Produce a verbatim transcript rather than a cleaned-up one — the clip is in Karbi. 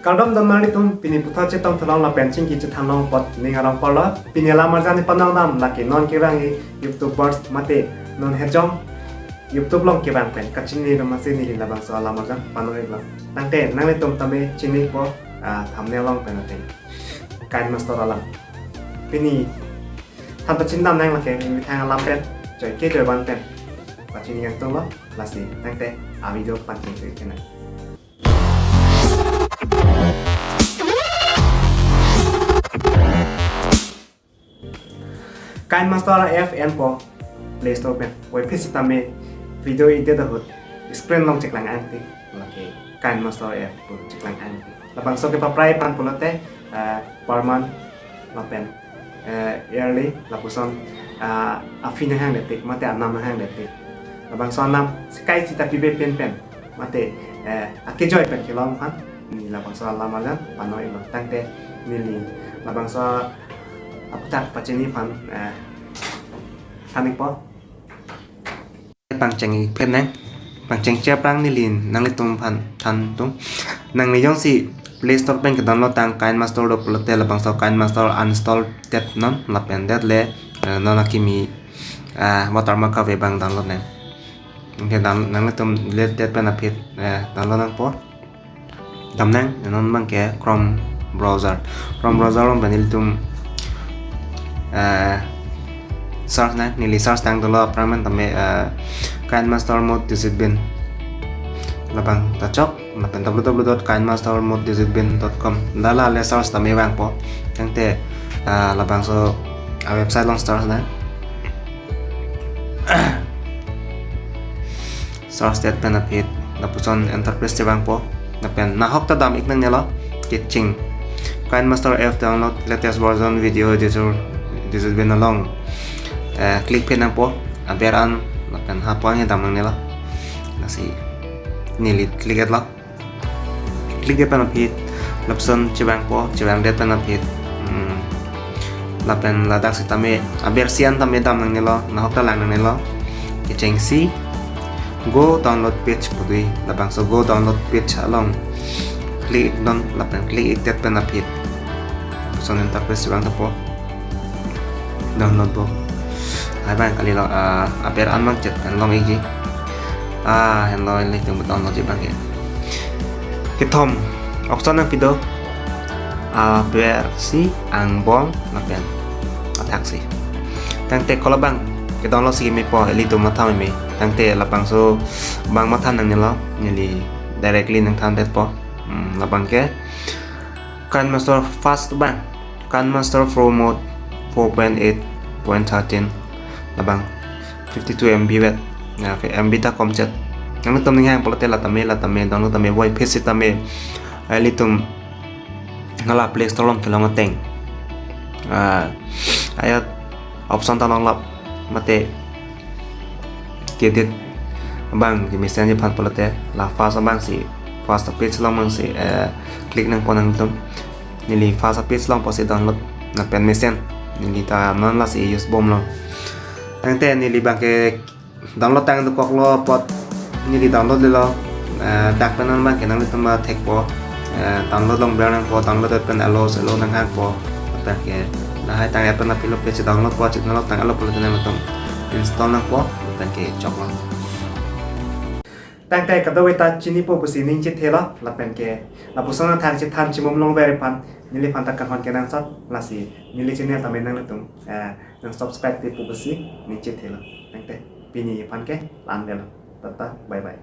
Kardom don nanglitum, pini puthot chetong thalong lapen chingki chethan long apot ning arong porlo. Pini alam arjan ni panong dam lake non kevang i YouTubers mate non hejong YouTube along kevang pen kachini rum asi neli labangso alam arjan pano-iklo. Tangte nanglitum tame chinipo, ah, thumbnail along pen ateng KineMaster alam. Pini than pachini dam nang lake methang alam pen, joike joivan pen pachini kangtung lo. Lasi tangte a video pachini kena. KineMaster app enpo Play Store pen. Wai phit sitame video edit ahut screen along cheklang angti. Lake KineMaster app pu cheklang angti. Labangso kepaprai aphan pulote, eh, per month lapen, eh, yearly lapuson, ah, a-fee nanghang detik mate anam nanghang detik. Labangso anam sekai sita pibe pen pen mate, eh, akejoi pen kelong aphan neli labangso alam arjan pano-iklo. Tangte neli labangso aputhak pachini aphan, eh, than-ikpo. Pangcheng-ik phet nang, pangcheng-ik aphrang neli nanglitum aphan thantung. Nangli jongsi Play Store pen kedownload tang KineMaster do pulote labangso KineMaster uninstall det non lapen det le, eh, non akimi, ah, watermark kave abang download nang. Oke, down-, nanglitum delete det pen aphi, eh, download nangpo. Dam nang, non abangke Chrome browser. Chrome browser along pen ilitum, eh, search nang, neli search tang dolo aphrang pen tame, eh, KineMaster Mode Digit Bin. Labang ta chok, lapen w w w dot kinemaster mode digit bin dot com. Dak le search tame vangpo. Tangte, eh, labangso a-website along search nang. Search det pen aphi lapuson interface chevangpo. Lapen nahok ta dam-ik nangnelo. Kecheng KineMaster app download latest version video editor digit bin along, eh, click phet nangpo. Aber an lapen hapu-an he dam nangnelo. Lasi neli click-etlo. Click det pen aphi lapuson chevangpo, chevang det pen aphi. Hmm. Lapen ladak sitame aber isi an tame dam nangnelo, nahok ta lang nangnelo. Kechengsi go download page pu do, labangso go download page along click-ik non lapen click-ik det pen aphi lapuson interface chevang tapo. Download bom. Hai abang kalilo, ah, aber an abang chet an long-ikji. Ah, henlo ilitum download-ji abangke. Kethom option nangpi do. Aber isi, angbong lapen athaksi. Tangte kolo abang kedownload si mepo, ilitum matha meme. Tangte labangso abang matha nangnelo, neli directly nangthan detpo. Hmm, labangke KineMaster fast abang. KineMaster Pro Mode four point eight point thirteen, labang fifty-two M B vet. Ya, M B ta komchet. Nanglitum ninghang pulote la tame, la tame, download tame, wai phit sitame. Ilitum hala Play Store along kelong ateng, ah, ayat option ta longlap mate ke-edit abang kemesen ji aphan pulote la first abangsi, first page along abangsi, eh, click nangpo nangtum. Neli first page along pusi download nangpen mesen. Neli ta non lasi use bomlo. Tangte neli abangke download tang dokoklo apot neli download lelo. Eh, dak pen non abangke nanglitum thekpo. Eh, download along ber nangpo, download pen allow, allow nanghangpo. Abangke lahai tang app pen apilo page download po, chit download tang allow pulote nangtum install nangpo, abangke choklo. Tangte kadokave ta chinipo pusi ning chethelo, lapenke lapuson athak chethan chimum longver aphan neliphan ta kanghon kenangsot, lasi neli channel tame nanglitum, eh, nang subscribe-ikpo pusi ning chethelo. Tangte pini aphan ke la-an avelo. Tata, bye bye.